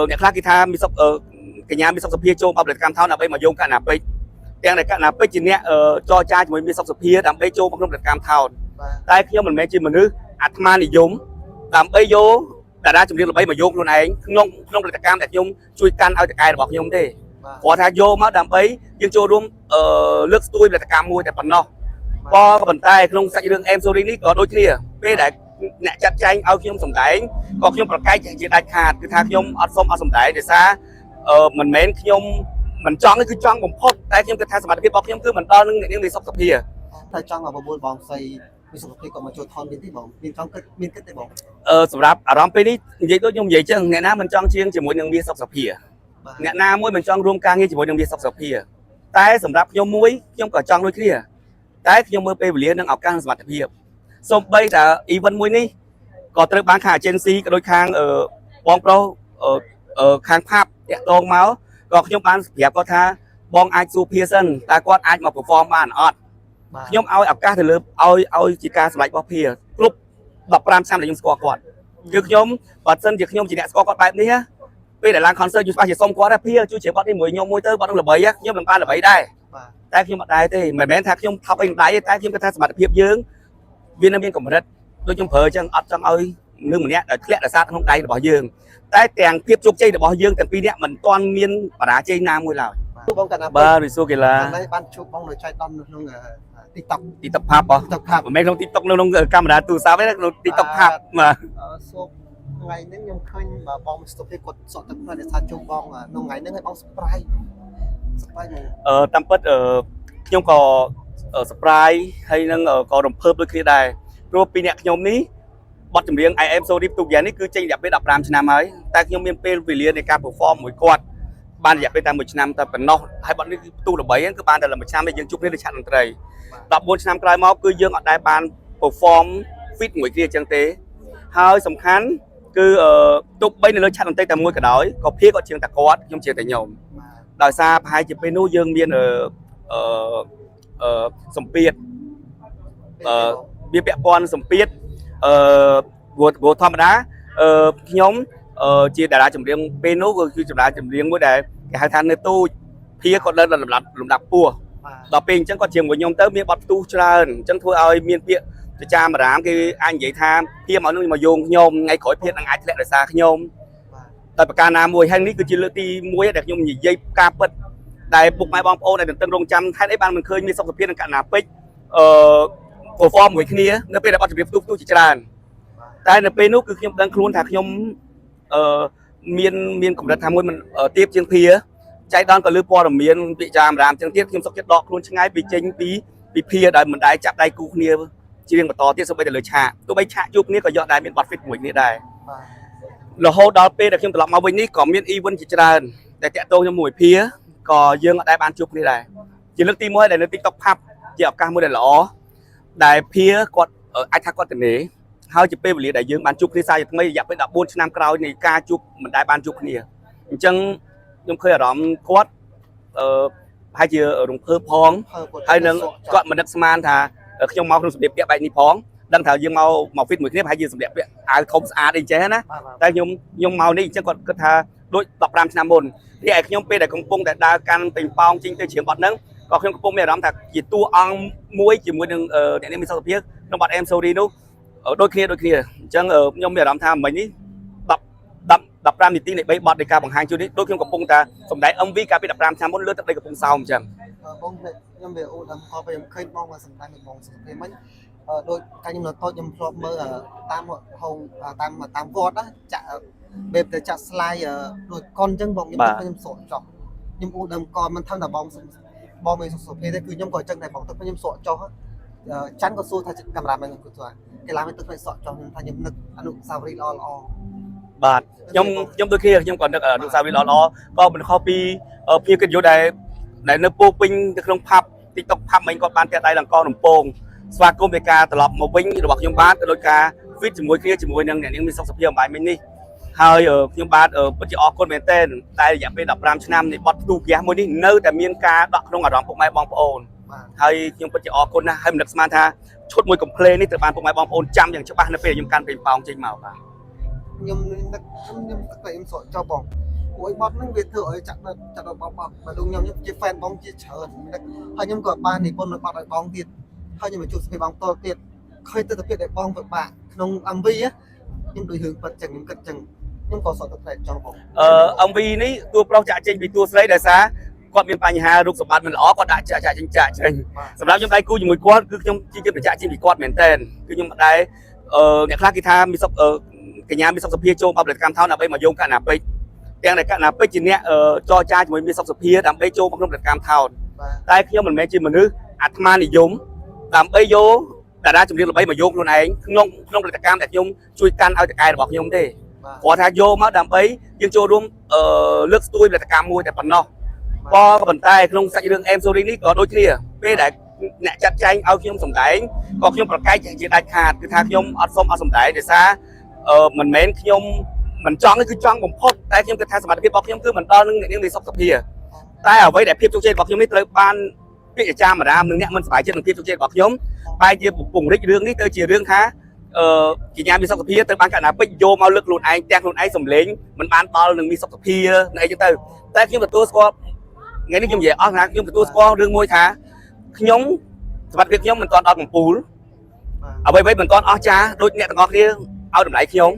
អ្នកខ្លះគេថាមានសុខកញ្ញាមានសុខសភាចូលមកផលិតកម្មថោនដើម្បីមកយោងកណ្ណាពេជ្រទាំងដែលកណ្ណាពេជ្រជាអ្នកចរចាជាមួយមានសុខសភាដើម្បីចូលមកក្នុងផលិតកម្មថោន បាទ តែខ្ញុំមិនមែនជាមនុស្សអាត្មានិយមដើម្បីយកតារាចម្រៀងល្បីមកយោងខ្លួនឯងក្នុងក្នុងផលិតកម្មដែលខ្ញុំជួយកាន់ឲ្យតកែរបស់ខ្ញុំទេ បាទ គ្រាន់ថាយកមកដើម្បីយើងចូលរួមលើកស្ទួយផលិតកម្មមួយតែប៉ុណ្ណោះក៏ប៉ុន្តែក្នុងសាច់រឿង M Sorry នេះក៏ដូចគ្នាពេលដែលអ្នកចាត់ចែងឲ្យខ្ញុំសម្ដែងក៏ខ្ញុំប្រកែកជាដាច់ខាតគឺថាខ្ញុំអត់សុំអត់សម្ដែងដោយសារមិនមែនខ្ញុំមិនចង់ទេគឺចង់បំផុតតែខ្ញុំគិតថាសមត្ថភាពរបស់ខ្ញុំគឺមិនដល់នឹងអ្នកនាងនៃសុខសភា ថាចង់ឲ្យបបួលបងស្រីមានសុខភាពក៏មកចូលថនវិញទេបងមានចង់គិតមានគិតទេបង សម្រាប់អារម្មណ៍ពេលនេះនិយាយដូចខ្ញុំនិយាយចឹងអ្នកណាមិនចង់ជាងជាមួយនឹងមាសសុខសភា បាទ អ្នកណាមួយមិនចង់រួមការងារជាមួយនឹងមាសសុខសភាតែសម្រាប់ខ្ញុំមួយខ្ញុំក៏ចង់ដូចគ្នាតែខ្ញុំមើលពេលវេលានិងឱកាសនិងសមត្ថភាពសូម្បីតែ event មួយនេះក៏ត្រូវបានខាង agency ក៏ដូចខាងបងប្រុសអឺអឺខាងផាប់តាក់ទងមកក៏ខ្ញុំបានប្រាប់គាត់ថាបងអាចសួរភាសិនតើគាត់អាចមក perform បានអត់ បាទ ខ្ញុំឲ្យឱកាសទៅលើឲ្យឲ្យជាការសម្រេចរបស់ភាគ្រប់15ឆ្នាំដែលខ្ញុំស្គាល់គាត់គឺខ្ញុំបើសិនជាខ្ញុំជាអ្នកស្គាល់គាត់បែបនេះណាពេលដែលឡើង concert ខ្ញុំច្បាស់ជាសុំគាត់ណាភាជួយជ្រាបបទនេះមួយខ្ញុំមួយទៅបទនឹងល្បីណាខ្ញុំនឹងបានល្បីដែរ បាទ តែខ្ញុំអត់ដែរទេមិនមែនថាខ្ញុំថប់អីមិនដៃទេតែខ្ញុំគិតថាសមត្ថភាពយើងវានៅមានកម្រិតដូចខ្ញុំប្រើអញ្ចឹងអត់ចង់ឲ្យនឹងម្នាក់ដែលធ្លាក់ដោយសារក្នុងដៃរបស់យើងតែទាំងភាពជោគជ័យរបស់យើងទាំងពីរនាក់មិនទាន់មានបរាជ័យណាមួយឡើយ បាទបងកណ្ណា បាទវិសុកីឡា តែបានជួបបងនៅចៃដន្យនៅក្នុង TikTok TikTok Pub ហ៎ TikTok Pub មិនមែនក្នុង TikTok នៅក្នុងកាមេរ៉ាទូរស័ព្ទទេក្នុង TikTok Pub បាទ សួរថ្ងៃហ្នឹងខ្ញុំឃើញបងសុខភាពគាត់សក់ទឹកភ្នែកដោយសារជួបបងក្នុងថ្ងៃហ្នឹងឲ្យបង surprise surprise មក តាមពិតខ្ញុំក៏ surprise ហើយនឹងក៏រំភើបដូចគ្នាដែរព្រោះពីរអ្នកខ្ញុំនេះបទចម្រៀង I am sorry ផ្ទុកយ៉ាងនេះគឺចេញរយៈពេល15ឆ្នាំហើយតែខ្ញុំមានពេលវេលានៃការ perform មួយគាត់បានរយៈពេលតែ1ឆ្នាំតែប៉ុណ្ណោះហើយបទនេះគឺផ្ទុះល្បីហ្នឹងគឺបានតែមួយឆ្នាំដែលយើងជួបគ្នានៅឆាកតន្ត្រី14ឆ្នាំក្រោយមកគឺយើងអត់ដែលបាន perform fit មួយគ្នាអញ្ចឹងទេហើយសំខាន់គឺទោះបីនៅលើឆាកតន្ត្រីតែមួយក៏ដោយក៏ភាគាត់ជាងតែគាត់ខ្ញុំជាងតែខ្ញុំ បាទ ដោយសារប្រហែលជាពេលនោះយើងមានអឺអឺអឺសម្ពាធអឺវាពាក់ព័ន្ធសម្ពាធអឺព្រោះធម្មតាខ្ញុំជាតារាចម្រៀងពេលនោះគឺជាតារាចម្រៀងមួយដែលគេហៅថានៅទូចភាគាត់នៅលំដាប់លំដាប់ពោះ បាទ ដល់ពេលអញ្ចឹងគាត់ជាមួយខ្ញុំទៅមានបទផ្ទុះច្រើនអញ្ចឹងធ្វើឲ្យមានពាក្យចចាមអារាមគេអាចនិយាយថាភាមកនឹងមកយោងខ្ញុំថ្ងៃក្រោយភានឹងអាចធ្លាក់ដោយសារខ្ញុំ បាទ តែប្រការណាមួយហើយនេះគឺជាលើកទី1ដែលខ្ញុំនិយាយការពិតដែលពុកម៉ែបងប្អូនដែលទន្ទឹងរង់ចាំហេតុអីបានមិនឃើញមានសុខភាពនិងកណ្ណាពេជ្រអឺ perform មួយគ្នានៅពេលដែលបទចម្រៀងផ្ទុះផ្ទុះជាច្រើនតែនៅពេលនោះគឺខ្ញុំដឹងខ្លួនថាខ្ញុំអឺមានមានកម្រិតថាមួយមិនទៀបជាងភាចៃដន្យក៏លើព័ត៌មានពាក្យចាមរាមចឹងទៀតខ្ញុំសុខចិត្តដកខ្លួនឆ្ងាយពីចេញពីពីភាដោយមិនដែលចាប់ដៃគូគ្នាច្រៀងបន្តទៀតសូម្បីតែលើឆាកទោះបីឆាកជួបគ្នាក៏យកដែរមានបទ fit មួយគ្នាដែរ បាទ រហូតដល់ពេលដែលខ្ញុំត្រឡប់មកវិញនេះក៏មាន event ជាច្រើនដែលតាក់ទងជាមួយភាក៏យើងអត់ដែលបានជួបគ្នាដែរជាលើកទី1ដែលនៅ TikTok Pub ជាឱកាសមួយដែលល្អដែលភាគាត់អាចថាគាត់ទៅនេះហើយជាពេលវេលាដែលយើងបានជួបគ្នាសារជាថ្មីរយៈពេល14ឆ្នាំក្រោយនៃការជួបមិនដែលបានជួបគ្នាអញ្ចឹងខ្ញុំឃើញអារម្មណ៍គាត់អឺប្រហែលជារំភើបផង ហើយនឹងគាត់មិននឹកស្មានថាខ្ញុំមកក្នុងសម្លៀកពាក់បែបនេះផងដឹងថាយើងមកមក fit មួយគ្នាប្រហែលជាសម្លៀកពាក់អាវធំស្អាតអីចេះណា បាទបាទ តែខ្ញុំខ្ញុំមកនេះអញ្ចឹងគាត់គិតថាដូច15ឆ្នាំមុននេះឯខ្ញុំពេលដែលកំពុងតែដើរកាន់ពេញប៉ោងចេញទៅច្រៀងបទហ្នឹងក៏ខ្ញុំកំពុងមានអារម្មណ៍ថាជាតួអង្គមួយជាមួយនឹងអ្នកនាងមានសុខភាពក្នុងបទ I'm Sorry នោះដូចគ្នាដូចគ្នាអញ្ចឹងខ្ញុំមានអារម្មណ៍ថាមិញនេះ10 10 15នាទីនៃ3បទនៃការបង្ហាញជូននេះដូចខ្ញុំកំពុងតែសម្ដែង MV កាលពី15ឆ្នាំមុនលើទឹកដីកំពង់សោមអញ្ចឹង បងខ្ញុំវាអូដល់ខពេលខ្ញុំឃើញបងមកសម្ដែងនឹងបងសុខភាពមិញដូចកាលខ្ញុំនៅតូចខ្ញុំធ្លាប់មើលតាមហងតាមតាមវត្តណាចាក់បែបទៅចាក់ស្លាយដូចកុនអញ្ចឹងបងខ្ញុំខ្ញុំស្រកចុះខ្ញុំអ៊ូដើមកមិនថឹងតែបងបងមានសុខភាពទេគឺខ្ញុំក៏អញ្ចឹងដែរបងទឹកខ្ញុំស្រកចុះច័ន្ទក៏សួរថាកាមេរ៉ាមែនគាត់ថាគេឡើងទឹកខ្ញុំស្រកចុះខ្ញុំថាខ្ញុំនឹកអនុស្សាវរីយ៍ល្អល្អ បាទខ្ញុំខ្ញុំដូចគ្នាខ្ញុំក៏នឹកអនុស្សាវរីយ៍ល្អៗក៏មិនខុសពីភ្ញៀវកិត្តិយសដែលដែលនៅពោពេញនៅក្នុងផាប់ TikTok ផាប់មិញគាត់បានតាក់ដៃលង្ករំពងស្វាគមន៍នៃការត្រឡប់មកវិញរបស់ខ្ញុំបាទក៏ដោយការ fit ជាមួយគ្នាជាមួយនឹងអ្នកនាងមានសុខភាពអំបាយមិញនេះហើយខ្ញុំបាទពិតជាអរគុណមែនទែនតែរយៈពេល15ឆ្នាំនៃបទផ្ទុះហ្គាសមួយនេះនៅតែមានការដកក្នុងអារម្មណ៍ពុកម៉ែបងប្អូន បាទ ហើយខ្ញុំពិតជាអរគុណណាស់ហើយមិននឹកស្មានថាឈុតមួយកំ pl នេះត្រូវបានពុកម៉ែបងប្អូនចាំយ៉ាងច្បាស់នៅពេលខ្ញុំកាន់ពេញប៉ោងចេញមកបាទ ខ្ញុំនឹកខ្ញុំទឹកខ្ញុំស្រកចុះបង ព្រោះឯបទហ្នឹងវាធ្វើឲ្យចាក់ដល់ចាក់ដល់បបបើលោកខ្ញុំជា fan បងជាច្រើនហើយខ្ញុំក៏បាននិពន្ធនៅបទឲ្យបងទៀតហើយខ្ញុំមកជួបស្ពីបងតទៀតឃើញទស្សនភាពដែលបងពិបាកក្នុង MV ខ្ញុំដូចរឿងពិតចឹងខ្ញុំគិតចឹងខ្ញុំក៏សក់ទឹកភ្នែកចង់បង អឺ MV នេះតួប្រុសចាក់ចេញពីតួស្រីដោយសារគាត់មានបញ្ហារូបសម្បត្តិមិនល្អគាត់ដាក់ចាក់ចាក់ចេញចាក់ចេញ បាទ សម្រាប់ខ្ញុំដៃគូជាមួយគាត់គឺខ្ញុំជាជាប្រចាក់ចេញពីគាត់មែនតើគឺខ្ញុំមិនដែរអឺអ្នកខ្លះគេថាមានសុខអឺកញ្ញាមានសុខសភាចូលមកផលិតកម្មថោនដើម្បីមកយោងកណ្ណាពេជ្រទាំងដែលកណ្ណាពេជ្រជាអ្នកចរចាជាមួយមានសុខសភាដើម្បីចូលមកក្នុងផលិតកម្មថោន បាទ តែខ្ញុំមិនមែនជាមនុស្សអាត្មានិយមដើម្បីយកតារាចម្រៀងល្បីមកយោងខ្លួនឯងក្នុងក្នុងផលិតកម្មដែលខ្ញុំជួយកាន់ឲ្យតកែរបស់ខ្ញុំទេ បាទ គាត់ថាយកមកដើម្បីយើងចូលរួមអឺលើកស្ទួយផលិតកម្មមួយតែប៉ុណ្ណោះក៏ប៉ុន្តែក្នុងសាច់រឿង M Story នេះក៏ដូចគ្នាពេលដែលអ្នកចាត់ចែងឲ្យខ្ញុំសម្ដែងក៏ខ្ញុំប្រកែកជាដាច់ខាតគឺថាខ្ញុំអត់សុំអត់សម្ដែងដោយសារអឺមិនមែនខ្ញុំមិនចង់ទេគឺចង់បំផុតតែខ្ញុំគិតថាសមត្ថភាពរបស់ខ្ញុំគឺមិនដល់នឹងអ្នកនាងនៃសុខសភាតែអ្វីដែលភាពជោគជ័យរបស់ខ្ញុំនេះត្រូវបានពាក្យអាចារ្យម្ដាមនិងអ្នកមិនសប្បាយចិត្តនឹងភាពជោគជ័យរបស់ខ្ញុំបែរជាពង្រិចរឿងនេះទៅជារឿងថា អឺកញ្ញាមានសុខភាពទៅបានកណ្ដាពេជ្រយកមកលើកខ្លួនឯងទាំងខ្លួនឯងសំលេងមិនបានដល់នឹងមានសុខភាពនឹងអីចឹងទៅតែខ្ញុំទទួលស្គាល់ថ្ងៃនេះខ្ញុំនិយាយអស់ថាខ្ញុំទទួលស្គាល់រឿងមួយថាខ្ញុំសមត្ថភាពខ្ញុំមិនទាន់ដល់កំពូល បាទ អ្វីៗមិនទាន់អស់ចាដូចអ្នកទាំងអស់គ្នាឲ្យតម្លៃខ្ញុំ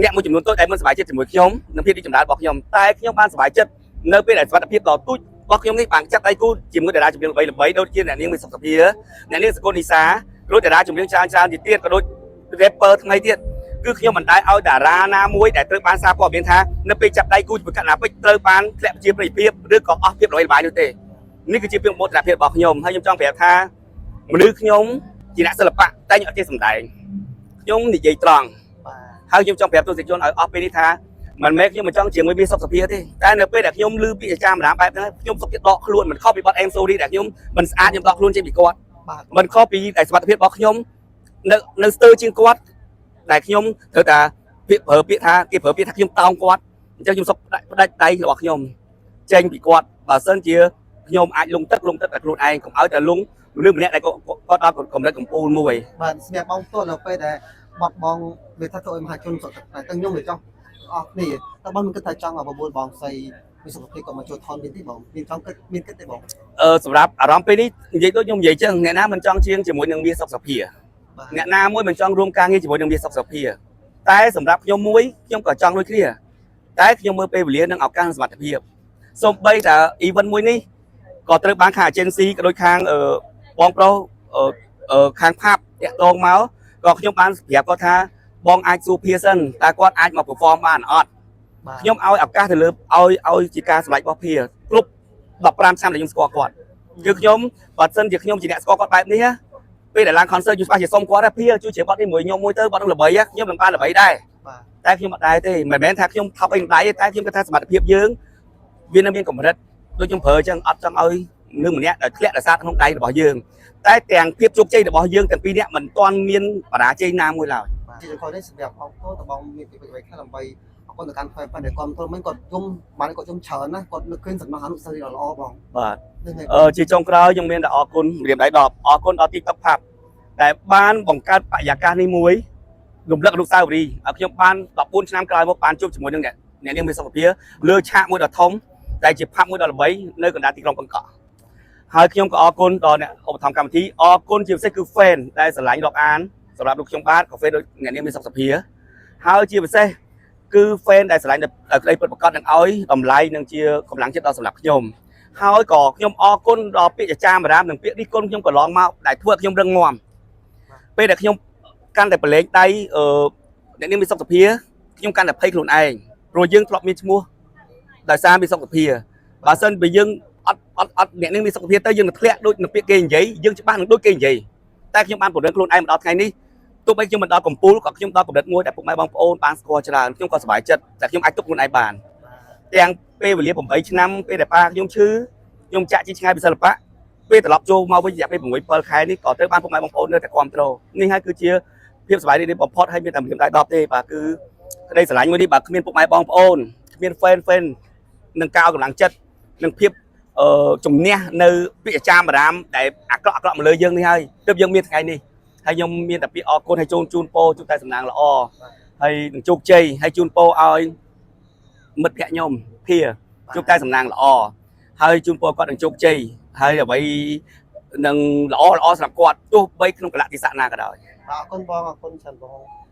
អ្នកមួយចំនួនតូចដែលមិនសប្បាយចិត្តជាមួយខ្ញុំនឹងភាពរីកចម្រើនរបស់ខ្ញុំតែខ្ញុំបានសប្បាយចិត្តនៅពេលដែលសមត្ថភាពដ៏ទូចរបស់ខ្ញុំនេះបានចាត់ដៃគូជាមួយតារាចម្រៀងល្បីៗដូចជាអ្នកនាងមានសុខភាពអ្នកនាងសកលនីសាដូចតារាចម្រៀងច្រើនៗទៀតក៏ដូច rapper ថ្មីទៀតគឺខ្ញុំមិនដែលឲ្យតារាណាមួយដែលត្រូវបានសារព័ត៌មានថានៅពេលចាប់ដៃគូជាមួយកណ្ដាពេជ្រត្រូវបានធ្លាក់ជាប្រិយភាពឬក៏អស់ភាពល្បីល្បាញនោះទេនេះគឺជាភាពមោទនភាពរបស់ខ្ញុំហើយខ្ញុំចង់ប្រាប់ថាមនុស្សខ្ញុំជាអ្នកសិល្បៈតែខ្ញុំអត់ចេះសម្ដែងខ្ញុំនិយាយត្រង់ បាទ ហើយខ្ញុំចង់ប្រាប់ទស្សនិកជនឲ្យអស់ពេលនេះថាមិនមែនខ្ញុំមិនចង់ជាមួយមានសុខសភាទេតែនៅពេលដែលខ្ញុំឮពាក្យអាចារ្យម្ដងបែបហ្នឹងខ្ញុំសុខចិត្តដកខ្លួនមិនខុសពីបទអេមសូរីដែលខ្ញុំមិនស្អាតខ្ញុំដកខ្លួនចេញពីគាត់ បាទ មិនខុសពីតែសមត្ថភាពរបស់ខ្ញុំនៅនៅស្ទើរជាងគាត់ដែលខ្ញុំត្រូវតែពាក្យប្រើពាក្យថាគេប្រើពាក្យថាខ្ញុំតោងគាត់អញ្ចឹងខ្ញុំសុខផ្ដាច់ផ្ដាច់ដៃរបស់ខ្ញុំចេញពីគាត់បើសិនជាខ្ញុំអាចលងទឹកលងទឹកតែខ្លួនឯងកុំឲ្យតែលងមនុស្សម្នាក់ដែលគាត់ដល់កម្រិតកំពូលមួយ បាទសម្រាប់បងផ្ទាល់នៅពេលដែលបទបងវាថាធ្វើឲ្យមហាជនសក់ទឹកភ្នែកទាំងខ្ញុំវាចង់អស់គ្នាតើបងមានគិតថាចង់ឲ្យបបួលបងស្រីមានសុខភាពក៏មកចូលថនវិញទេបងមានចង់គិតមានគិតទេបង អឺសម្រាប់អារម្មណ៍ពេលនេះនិយាយដូចខ្ញុំនិយាយចឹងអ្នកណាមិនចង់ជាងជាមួយនឹងមាសសុកសភា បាទ អ្នកណាមួយមិនចង់រួមការងារជាមួយនឹងមាសសុកសភាតែសម្រាប់ខ្ញុំមួយខ្ញុំក៏ចង់ដូចគ្នាតែខ្ញុំមើលពេលវេលានិងឱកាសនិងសមត្ថភាពសូម្បីតែ event មួយនេះក៏ត្រូវបានខាង agency ក៏ដូចខាងអឺបងប្រុសអឺអឺខាងផាប់តាក់ទងមកក៏ខ្ញុំបានប្រាប់គាត់ថាបងអាចសួរភាសិនតើគាត់អាចមក perform បានអត់ បាទ ខ្ញុំឲ្យឱកាសទៅលើឲ្យឲ្យជាការសម្រេចរបស់ភាគ្រប់15ឆ្នាំដែលខ្ញុំស្គាល់គាត់គឺខ្ញុំបើសិនជាខ្ញុំជាអ្នកស្គាល់គាត់បែបនេះណាពេលដែលឡើង concert ខ្ញុំច្បាស់ជាសុំគាត់ថាភាជួយជ្រាបបទនេះមួយខ្ញុំមួយទៅបទនឹងល្បីណាខ្ញុំនឹងបានល្បីដែរ បាទ តែខ្ញុំអត់ដែរទេមិនមែនថាខ្ញុំថប់អីនឹងដៃទេតែខ្ញុំគិតថាសមត្ថភាពយើងវានៅមានកម្រិតដូចខ្ញុំប្រើអញ្ចឹងអត់ចង់ឲ្យនឹងម្នាក់ដែលធ្លាក់ដោយសារក្នុងដៃរបស់យើងតែទាំងភាពជោគជ័យរបស់យើងទាំងពីរនាក់មិនទាន់មានបរាជ័យណាមួយឡើយ បាទជាចុងក្រោយនេះសម្រាប់បងផ្ទាល់តើបងមានពីអ្វីខ្លះដើម្បីអរគុណទៅកាន់ fan fan ដែលគាត់ទ្រាំមិញគាត់យំបានគាត់យំច្រើនណាគាត់នឹកឃើញសំណោះអនុស្សាវរីយ៍ដ៏ល្អបង បាទ នឹងហើយ អឺជាចុងក្រោយខ្ញុំមានតែអរគុណរៀមដៃ10អរគុណដល់ TikTok Pub ដែលបានបង្កើតបរិយាកាសនេះមួយរំលឹកអនុស្សាវរីយ៍ឲ្យខ្ញុំបាន14ឆ្នាំក្រោយមកបានជួបជាមួយនឹងអ្នកអ្នកនាងមានសុខភាពលើឆាកមួយដ៏ធំដែលជាផាប់មួយដ៏ល្បីនៅកណ្ដាលទីក្រុងបឹងកក់ហើយខ្ញុំក៏អរគុណដល់អ្នកឧបត្ថម្ភកម្មវិធីអរគុណជាពិសេសគឺ fan ដែលស្រឡាញ់រាប់អានសម្រាប់លោកខ្ញុំបាទក៏ fan ដូចអ្នកនាងមានសុខភាពហើយជាពិសេសគឺ fan ដែលស្រឡាញ់ដោយក្តីពិតប្រាកដនឹងឲ្យតម្លៃនិងជាកម្លាំងចិត្តដល់សម្រាប់ខ្ញុំ ហើយក៏ខ្ញុំអរគុណដល់ពាក្យចចាមអារាមនិងពាក្យរិះគន់ខ្ញុំកន្លងមកដែលធ្វើឲ្យខ្ញុំរឹងមាំពេលដែលខ្ញុំកាន់តែប្រឡែងដៃអឺអ្នកនាងមានសុខភាពខ្ញុំកាន់តែភ័យខ្លួនឯងព្រោះយើងធ្លាប់មានឈ្មោះដោយសារមានសុខភាពបើសិនបើយើងអត់អត់អត់អ្នកនាងមានសុខភាពទៅយើងនឹងធ្លាក់ដូចនឹងពាក្យគេនិយាយយើងច្បាស់នឹងដូចគេនិយាយតែខ្ញុំបានពង្រឹងខ្លួនឯងមកដល់ថ្ងៃនេះទោះបីខ្ញុំមិនដល់កំពូលក៏ខ្ញុំដល់កម្រិតមួយដែលពុកម៉ែបងប្អូនបានស្គាល់ច្រើនខ្ញុំក៏សប្បាយចិត្តតែខ្ញុំអាចទប់ខ្លួនឯងបានទាំងពេលវេលា8ឆ្នាំពេលដែលប៉ាខ្ញុំឈឺ ខ្ញុំចាក់ជាឆ្ងាយពីសិល្បៈពេលត្រឡប់ចូលមកវិញរយៈពេល6 7ខែនេះក៏ត្រូវបានពុកម៉ែបងប្អូននៅតែគ្រប់គ្រងនេះហើយគឺជាភាពសប្បាយរីករាយបំផុតហើយមានតែម្រាមដៃ10ទេបាទគឺក្តីស្រឡាញ់មួយនេះបាទគ្មានពុកម៉ែបងប្អូនគ្មាន fan fan នឹងការឲ្យកម្លាំងចិត្តនឹងភាពអឺជំនះនៅពាក្យអាចារ្យអារាមដែលអាក្រក់អាក្រក់មកលើយើងនេះហើយទើបយើងមានថ្ងៃនេះហើយខ្ញុំមានតែពាក្យអរគុណហើយជូនជូនពរជួបតែសំណាងល្អហើយនឹងជោគជ័យហើយជូនពរឲ្យ មិត្តភក្តិខ្ញុំភាជួបតែសំណាងល្អហើយជូនពរគាត់នឹងជោគជ័យហើយអ្វីនឹងល្អល្អសម្រាប់គាត់ទោះបីក្នុងកលៈទេសៈណាក៏ដោយ។ បាទអរគុណបងអរគុណច្រើនបង។